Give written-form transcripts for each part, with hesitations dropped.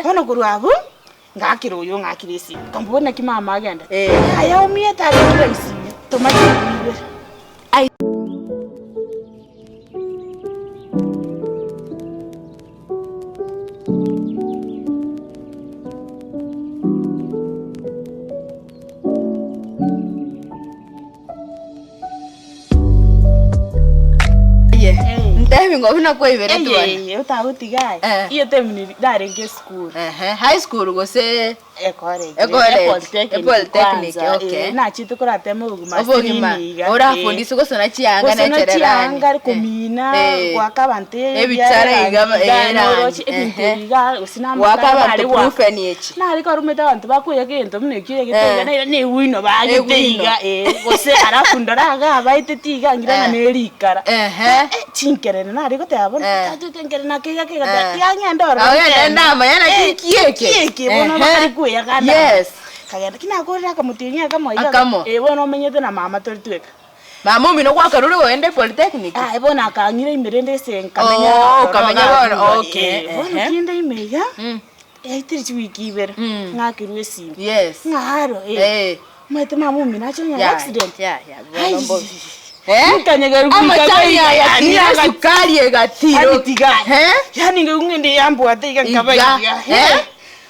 Bono korwa abwo, ngakera oyo ng'akire esimi, nkamboria naki mama agenda, yaya omiete abekire ICU, toma chilifu ibere. Aye, ntebi ng'a buna kwaiberetwe bono. Eye otagotiga aye. Eh. Iyo time niri narenge esukuru. Ehe, high school gose Ecollege. Ecollege, Epolytechnic epolytechnic, kwanza, okay. eh, nachete koratema obogima ase obogima nini iga, eh. orafundiswe gosona chianga Gosona na echererani. chianga, Eh, komina, eh. goaka abanto Ebichara ebiara iga ba- iga, eh, noroche erangi, ebinto ehe. ebi iga gose na Goaka amakara abanto bare goaka. proofeni echi. Nare koromete abanto bakoyaka egento buna ekio oyagete Eh. iga nere na ewino baagete Ewino. iga eh, gose alafu ndore iga abaeteti iga ngira ng'a Eh. na erikara. Ehe. Eh, chinkerene nare goteba bono, Eh. tata enkerene ake iga ake iga Eh. tiga ng'ende ororo Agende nteme. ndamanya naki Eh, nki eke. nki eke bono Ehe. bakare koeyaka ndamanya. Yes. Kagenda ki nakorire akamotienyi akamo iga, Akamo. eh bono omenyete na mama tori tweka. Mama omino gwakarure kogenda epolytechnic? Aye bono akang'ira ime rende ase nkamenya Oh, ororo okamenya iga bono, abwo, okay, eh, bono ehe. kinde ime iga, Mm. yaetire chiwiki ibere, Mm. ng'akerwa esimi, Yes. ng'a aro eh, Eh. omanyete mama omino ache onyore Ya, accident. ya, ya, bono Ai, mbobe. Eh? nkanyegerwa goika Amachani iga, aya yani tira aga- esukari egatira. yani tiga Eh? yani nkaigwa ng'a ende yambwate iga nkaba Iga, iga, eh?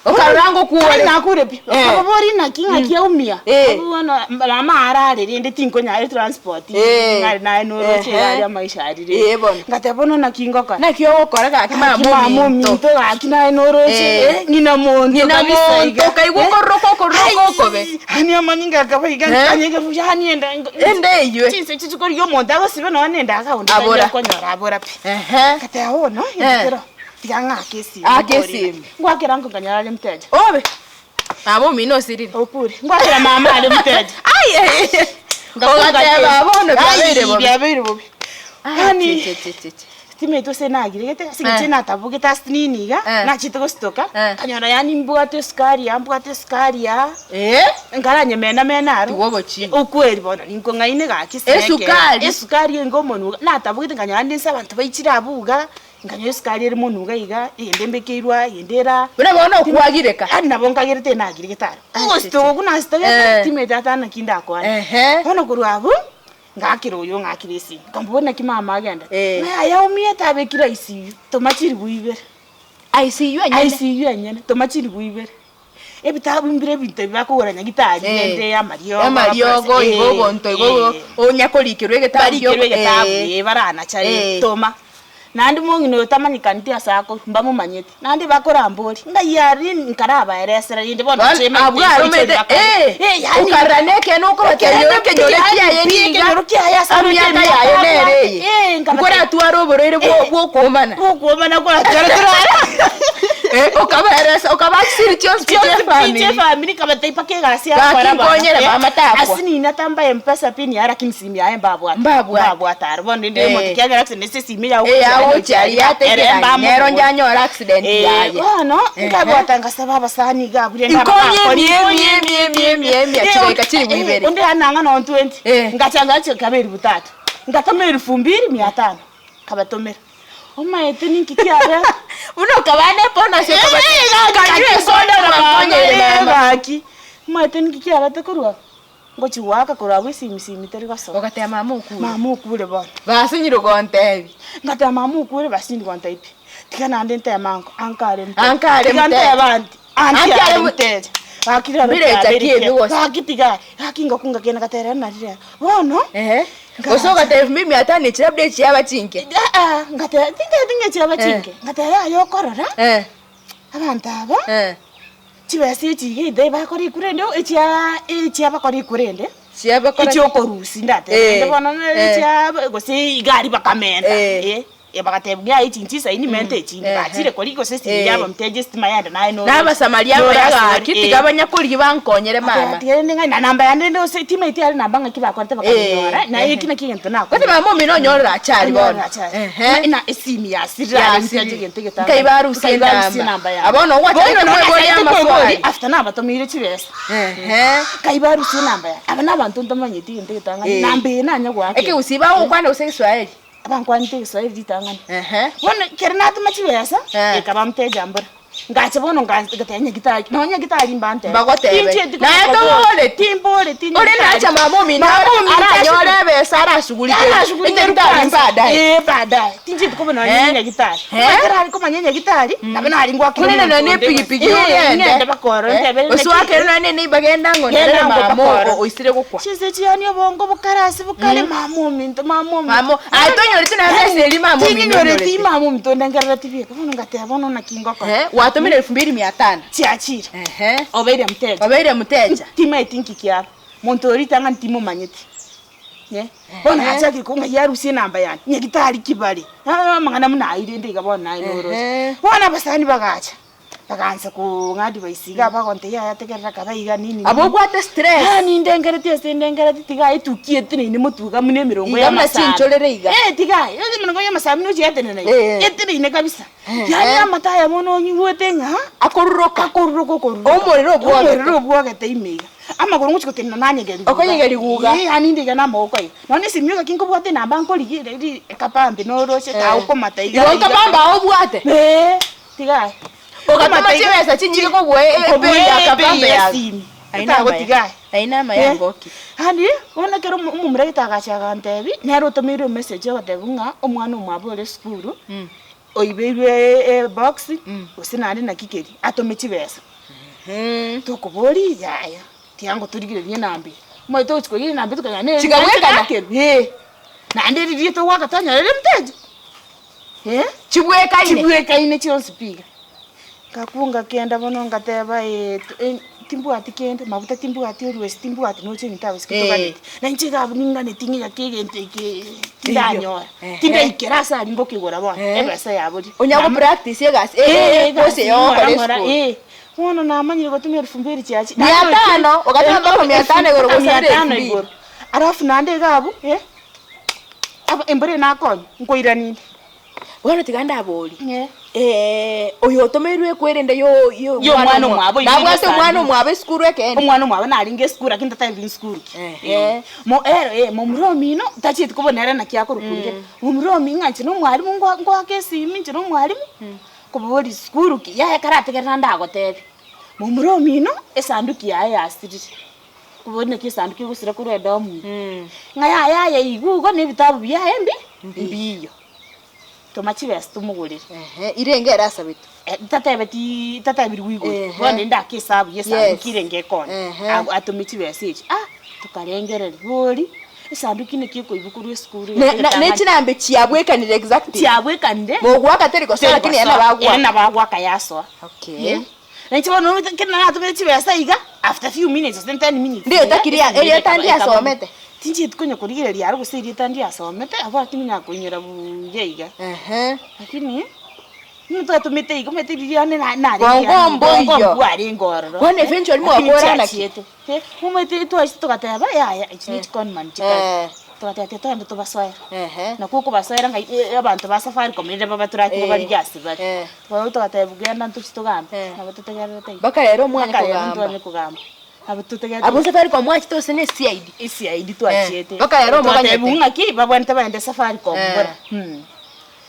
Okarora ngokure. Ai nakure pi. Eh. Okobori naki ng'aki aumia. Eh. Bono mama arare rende tinkonyara etransport. Eh. Ng'are naye noroche Ehe. egari amaisha arire. Eh, bono. Ngateba bono naki ngokora. Naki ogokora gaki Gaki mama mama ominto. ominto gaki naye noroche Eh. eh, ng'ina monto Ng'ina kabisa monto, iga. okaigwa Eh. okororoka okororoka Ai, okobe. Yaani amanyinga akaba iga Eh. nkanyege buya yaani enda Enda eywe. Chinsa echi chikorigia omonto agosibe nonya nende akaunti Abora. konyora abora pi. Ehe. Ngateba bono Eh. egekero tiga ng'ake esimi Ake mbori esimi. Ngwakera nkonganyora are mteja. Obe! Mama omino osirire. Okure. Ngwakera mama are mteja. Ai ai ai. Ogateba bono biabeire bobe. Biabeire bobe. Ah, Yaani che, che, che, che. stima ase nagiregete ase eng'encho Eh. natabogete ase nini iga, Eh. nachete gostoka, Eh. nkanyora yaani mbwate esukari aa mbwate esukari aa, Eh? nkaranyemena mena aro, Tiga obochie. okweri bono ninkong'aine gaki ase ekero. Esukari? Esukari enge omonwe iga, natabogete nkanyora rende nse abanto baichire abwo iga, Nkanywa esukari ere monwe iga iga, eyende mbekeirwe aa, eyende ere aa. Buna bono okwagireka. Yaani nabo nkagerete enagiregete aro. Ogositoka okwo nasitogete, Eh. timanyeti ata naki ndakwane. Ehe. Bono korwa abwo, ngakera oyo ng'akire esimi, nkamboria naki mama agenda, Eh. ng'a yaya omiete abekire ICU, toma chiribu ibere. ICU enyene? ICU enyene, toma chiribu ibere. Ebitabu mbire ebinto ebi bakogora nyagitari Eh. rende amariogo, Amariogo igo eh, ogonto igo eh. onya korikerwa egetabu Barikerwe egetabu eh. eh, baranacha Eh. toma. Naende omong'ina oyo tamanyekaneti ase akorwa, mbamomanyeti, naende bakoramboria, ng'ai aria nkarabaeresera rende bono Bono inche emanyete abwo inche aromete bakare. eh, Eh, yaani okarora na ekeene okobatebia Ekeene ekenyoro pi, kiaye yaani pi, niga, ekenyoro kiaye ase emiaka emiaka yaye nere abwate. eye, Eh, nkabatebia nkoratware oborwaire bwo bwokoomana. Bwokoomana koratware torare. Eh, okabaeresa okabaa chisiri chionsi pi Chionsi chia pi chia efamiri. efamiri nkabatebia mpaka egasi Gaki akora bono. nkonyere Eh, mama takwa. ase nina tambae mpesa pin yaye lakini simu yaye mbabwate. Mbabwate. Mbabwate aro bono rende Eh. omonto ekiagera accident ase esimi yago Eh, agochia aria yategerani, nero njanyore accident Eh, yaye. bono Ehe. nkabwata ngasaba abasani iga abwo rende Nkonye abakori, emia, nkonye emia, emia, emia, emia, Eh, chidaika chilifu eh, ibere. onde anang'a nonye 20 Eh. ngachanga chikaba elifu tatu ngatoma elifu mbili mia tano nkabatomera. Omaete ninki kiabe? Buna okabaa ne bonus okaba kanywa esoda bakonyere mama. Gaki. Omaete ninki kiabete korwa ngochi goaka korwa abwo esimi simi teri gosoa. Ogateba mama okure. Mama okure bono. Basinyire gontebi. Ngateba mama okure basinyire gontebi pi. Tiga naende nteme anko anko are mteja. Anko are Tiga mteja. ntebe anti anti Anti are are mu- mteja. Gaki rero Mbirecha kiabeire ki ebi kiabe. gose? Gaki tiga gaki ngokunga kende ngateba rero nari rero. Bono. Ehe. Gose ogateba mimi ata nechi labda echiaba chinke. Aa, ngateba tintebi ng'a echiaba chinke, ngateba yaya okorora, Eh. abanto aba, Eh. chibesa echi iga either bakora ekura ende echia echia bakora ekura ende, Chiabakora ki? echiokorusia ndateba Eh, rende bono nere eh. echia gose iga aria bakamenta Eh. eh, bagateba ng'a echi nchisaini menta echinde, Ehe. bachire koria gose esimi Eh. yaba mteja estima yaenda naye noroche. Na abasamaria Noro abaya ase ore, gaki eh. tiga abanyakorigia bankonyere mama. Tiga rende ng'a na namba yane rende gose timaeti are namba ng'aki bakorete bakanyora, Eh, naye ehe. eki naki egento nakora. Gose mama omino onyorire achari bono. Ehe. Na esimi yasirire are Yasirire. ntiache egento egetang'ani. Nkai barusie Nkai barusie enamba. enamba yane. Bono ogwachagete Bono kweboria nachagete amaswali. kweboria after nabatomeire chibesa. Ehe. Nkai barusie enamba yane. Aba na abanto ntamanyeti egento egetang'ani, Eh. namba eye nanya goaka. Ekegusii bagokwana gose egeswahili? Abankwanete egeswahili ritang'ani. Ehe. Bono ekero natoma chibesa, Eh. ekaba mteja mbora. Ngacha bono ngateba nyagitari, nonya nyagitari mbantebe. Mbagotebe. Tinchieti Naye konya kobora. toboreti. Timboreti Ore nyagitari. nacha mama omino Mama omino aranyore ebesa arasugurike Arasugurike enyagitari kwanza. baadaye. Eh, baadaye. Tinchieti kobona nonya Eh. nyagitari. Eh. Ekero are komanya nyagitari, nabo nare ngwakera Korende omonto nonya onde. epigipigi Eh, ogende. ng'ende bakoro Eh, ntebe Gose naki- oakere nonya ne neighbour genda ng'o Genda nere ng'o mama bakoro. oisire gokwa. Chinse chiane obongo bokare ase bokare mama ominto mama ominto. Mama aye tonyoreti naende ase eria mama ominto Tinyoreti onyorete. mama ominto ndengerereti bieka bono ngateba bono naki ngokora. Ehe, gwatomire elfu mbili mia tano. Chiachire. Ehe. Obeire mteja. Obeire mteja. Timaeti nki kiabo. Monto oria ritang'ani timomanyeti. Eh, bono Ehe. nachakire ko ng'ai arusie enamba yane, nyagitari ki bare? Amang'ana buna ayio rende iga bono naye noroche. Ehe. Bono abasani bagacha, bagaansa kong'a advice iga bagontebia yaya tegerera kabe iga nini Abwo nini. obwate stress. Yaani ndengereti ase ndengereti tiga etuki eteneine motuga buna emerongo Iga ya buna amasabo. chinchorere iga. Eh tiga, emerongo ya amasabo buna ochiatenena iga, Eh. eteneine kabisa. Ehe. Yaani amato aya bono onyigwete ng'a Akoruroka. akoruroka okoruroka. Omorero obwogete. Omorero obwogete ime iga. Amagoro ngochia gotenena nanyegeri guga. Okonyegeri guga. Ee, yaani inde iga namagoko iga. Nonya esimi yoka ki nkobwate enamba nkorigia eri ekapambe noroche Eh. tagokomata iga. Igo nkapambe ao obwate? Ee, tiga aye. Ogatoma chibesa chinyinge kobua Kobua ebei ya ebei kapambe ya yago. esimi. Etagotiga aye. Ayio namaya Eh. ngoki. Yaani bono ekero omo omomura gete agacha agantebia, nere otomeirwe emessage ogoteba ng'a omwana omwabo ore esukuru, oibeirwe ebox, gose naende naki keria, atome chibesa. Tokoboria yaya, tiga ngotorigererie enamba eye. Omanyete ogochia korigereria enamba eye tokonyora nere Chikabwekana? eh, naende riria togoaka twanyorire mteja, eh, Chibwekaine? chibwekaine chionsi pi iga. Ngakwo ngakenda bono ngateba timbwati kende, mabuta timbwati, oruesi timbwati, noche ebinto abasike Eh. toganeti. Na inche iga abwo ninganeti ng'a gaki egento eke tindanyora, Ehe. tindaikera ase aria ngokegora bono, Eh. ebesa yaboria. Onya go practice egasi Eh, egasi egasi yogokora ng'ora ng'ora, esukuru. eh. Bono namanyire gotumia elfu mbili chiachi. Mia tano, ogatoma mpaka mia tano igoro Mpaka mia gose elfu tano mbili. igoro. Alafu naende iga abwo, eh, aba embori eye nakonya, nkoirania inde. Bono tiga ndaborie, oyo otomeirwe ekwerende yo yo Y'omwana omwabo oyo nabwate oiga omwana sani. omwabo esukuru ekeene. Omwana omwabo narenge esukuru lakini tataebire esukuru ki. Ehe. Mo ero eh momura omino tachieti kobona ere naki akorokwa onde. Momura omi ng'a inche na omwalimu ngwa ngoaka esimi inche na omwalimu, koboria sukuru ki, yaya karategerera ndagotebia. Momura omino esanduki yaye yasirire. Koboria naki esanduki egosira korwa edomu ime. Ng'a yaya aye igwe igo na ebitabu biaye mbi mbiyo. Toma chibesa tomogorere. Ehe, irenge ere asabete. Eh, tatebetii tatebirie igoro. Ehe. Bono rende ake esabu ya esanduki Yes. irenge ekonya. Ehe. Ab- atome chibesa echi. Ah, tokarengereria, bori, esanduki naki ekoibwa korwa esukuru Ne- na- ne chinambe chiabwekanire exactly. Chiabwekanire. Mogwaka teri gosoa lakini ere nabo Ere agwaka. nabo agwaka yasoa. Okay. Eh. Na inche bono omanyete ekero naratomire chibesa iga, after few minutes gose ten minutes Ndiyo iga, takiri esimi erieta ekaba- ekaba- ndiasomete. Tinchieti konya korigereria aro gose erieta ndiasomete, abwo aa timinya koinyora buya iga. Ehe. Lakini, buna twatomete iga omanyete riria one na- narenge Bongo yaani mboiyo. bongo mbwarenge ororo. Bono eventually Lakini mwakora naki? chiachiete. Eh, omanyete twachete togateba yaya echi ne chiconman chikare. Eh. Togateba tiga togende tobasoere. Ehe. Nakwo okobasoera ng'a eh abanto ba Safaricom rende babaturaki Eh. babarigie ase bare. Eh. Bono togateba genda ntochie togambe, Eh. nabo totegererete iga. Mpaka rero omwanye Mpaka rero kogamba. ntwanye kogamba. Nabo totegererete Abwo Safaricom mwachete gose ne CID? ECID twachiete. Eh, mpaka rero omoganyete. Twatebiwa ng'aki babwenerete bagende Safaricom Eh. bora.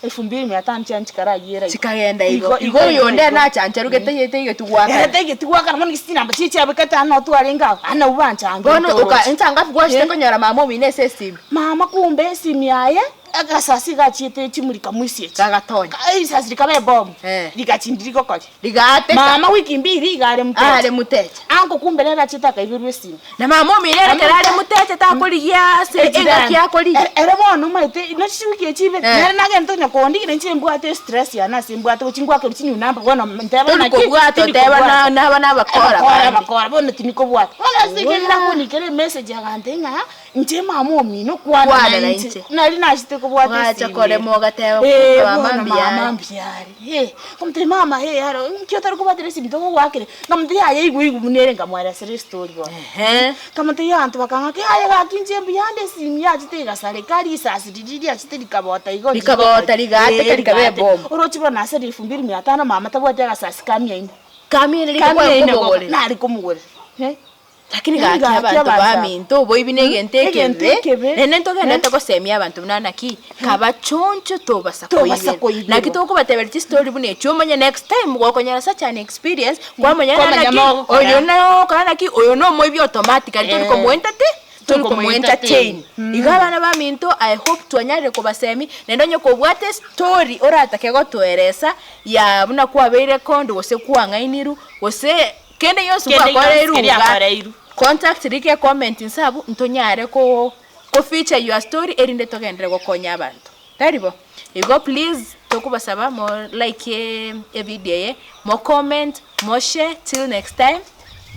Elfu mbili mia tano chiane chikarayera igo. Chikagenda igo. Igo, Igo igo, oyonde igo. nachancherugete yete igo Ere tigwakana. taigeti gwakana bono gose chinamba chiria chiabekete aa noo twarenge abwo, aa nabwo banchangete Bono oka oroche. insa ngapi gwachete Eh. konyora mama omino ase esimi? Mama kumbe esimi yaye, agasasi iga achiete chimurika mwisi echi. Gagatonya. Ka risasi rikaba ebomu, Eh. rigachindi rigokoria. Rigaateka. Mama wiki mbili iga are mteja. Are mteja. Ango kumbe nere achiete akaiberwa esimi. Na mama omino ere ekero are mteja takorigia ase engaki akorigia. Ere ere bono omanyete nochi chiwiki echi ibere, Eh. nere nagende onye kondigira inche mbwate estress yane ase mbwate gochia ngwakerwa chinyu namba bono nteba Tori naki, kobwata tindi oteba kobwata. na naba nabakora Abakora bande. abakora bono tindi kobwata. Bono ase ekero Oya. nakonikera emessage agantebia ng'a inche mama omino kwana Kwana na na inche. inche. Nari nachete kobwata Gwacha esimi. korema ogateba Eh, mama bono mbuya mama are. mbuya are. Eh, nkamotebia mama eh aro nki otari kobwatera esimi togogoakera. Nkamotebia yaya igwe igwe buna ere nkamweresera estory bono. Ehe. Nkamotebia abanto bakang'aka yaya gaki inche mbuya ande esimi yachete egasareka risasi riria riachete rikabota igo Rikabota rigaateka Eh, rikaba rigaateka. ebomu. Oroche bono ase elfu mbili mia tano mama tabwati agasasi ka mia ine. Ka mia ine Ka mia rika ine kware komogorera. nare komogorera eh. Lakini Yaani gaki gaki abanto abanto aba. baminto oboibi na egento Egento ekebe, ekebe. naende ntogenderete gosemia abanto buna naki, kabachoncho tobasa Tobasa koiberwa. koiberwa. Naki tokobateberia chistori buna echio omanye next time gokonyora such an experience, kwamanya ng'a Kwamanya naki, mogokora. oyo nogokora naki, oyo na omoibi automatically tori Eh. komoentertain, tori Tori komoentertain. komoentertain. Igo abana baminto I hope twanyarire kobasemia, naende onye kobwate estori oratake gotoeresa, ya buna kwabeire conned gose kwang'ainirwe, gose Kende gionsi Kende gionsi gwakoreirwe keria iga, akoreirwe. contact rika ecomment inse abwo ntonyare ko ko feature your story erinde togenderere gokonya abanto. Tari bo? Igo please tokobasaba mo like evideo eye, mo comment, mo share till next time,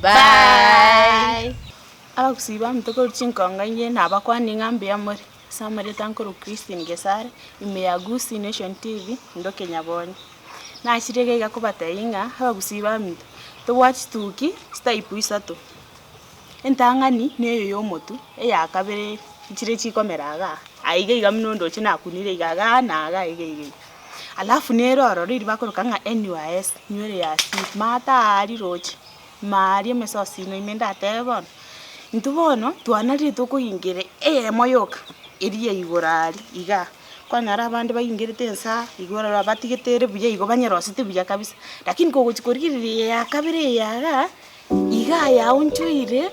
bye. Bye. Abagusii baminto korwa chinkongo inye nabakwanie ng'a mbuya more, ase amarieta nkorwa Christine Gesare, ime ya Gusii Nation TV, ndoke Nyabonyi. Nachire iga iga kobatebia ng'a abagusii baminto, tobwate chituki chitype isato, entang'ani na eye ya omotwe, eya kabere nchire chikomera igaa, aiga iga buna ondoche nakunire iga igaa na igaa iga iga iga. Alafu nere ororo riria bakoroka ng'a NYS, nywere ya asili, maate aaria roche, maaria emesosi ino ime ndatebe bono, intwe bono twanarire tokoingera eyemo yoka, eria ya igoro aria igaa. Kwanyora abande baingerete ensa igo ororo batigete ere buya igo banyeroseti buya kabisa, lakini kogochia korigereria eye ya kabere eye igaa, igaa yaonchoire.